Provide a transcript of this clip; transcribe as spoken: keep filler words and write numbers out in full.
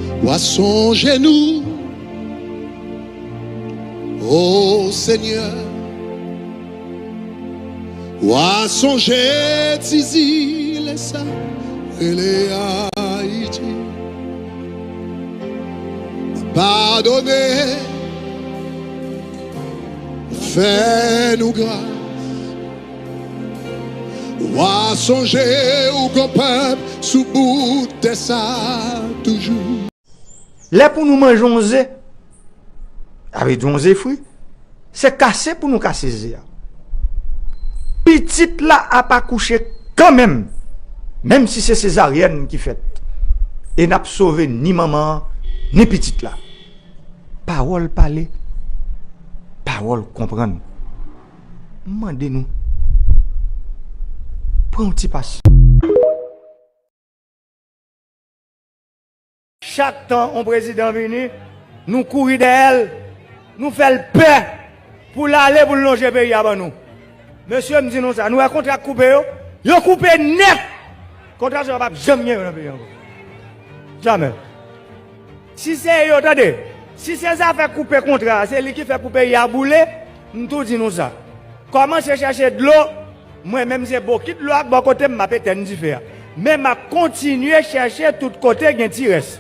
W a sonje nou, o Senyè. W a sonje ti zile sa rele Ayiti. Padone, fè nou gras. W a sonje ou gon pèp sou bout tè sa toujou. Lè pou nou manje yon ze, avè di yon ze fri, se kase pou nou kase ze a. Pitit la ap akouche kanmenm, menm si se sezaryèn ki fèt. E n ap sove ni manman an, ni pitit la. Pawòl pale, pawòl konprann. M mande nou, pran yon ti pasyans. Chak tan yon prezidan vini, nou kouri dèyè l, nou fè l pè pou l ale, pou l lonje peyi a ban nou. Mesye, m di nou sa, nou wè kontra k koupe yo? Yo koupe nèt! Kontra sa yo p ap janm gen yo nan peyi ankò. Jamè. Si se yo, tande, si se zafè koupe kontra a, se li ki fè pou peyi a boule, m tou di nou sa. Kòmanse chèche dlo, mwen menm se bokit dlo ak bò kote m, m ap etenn dife a. Men m ap kontinye chèche tout kote gen ti rès.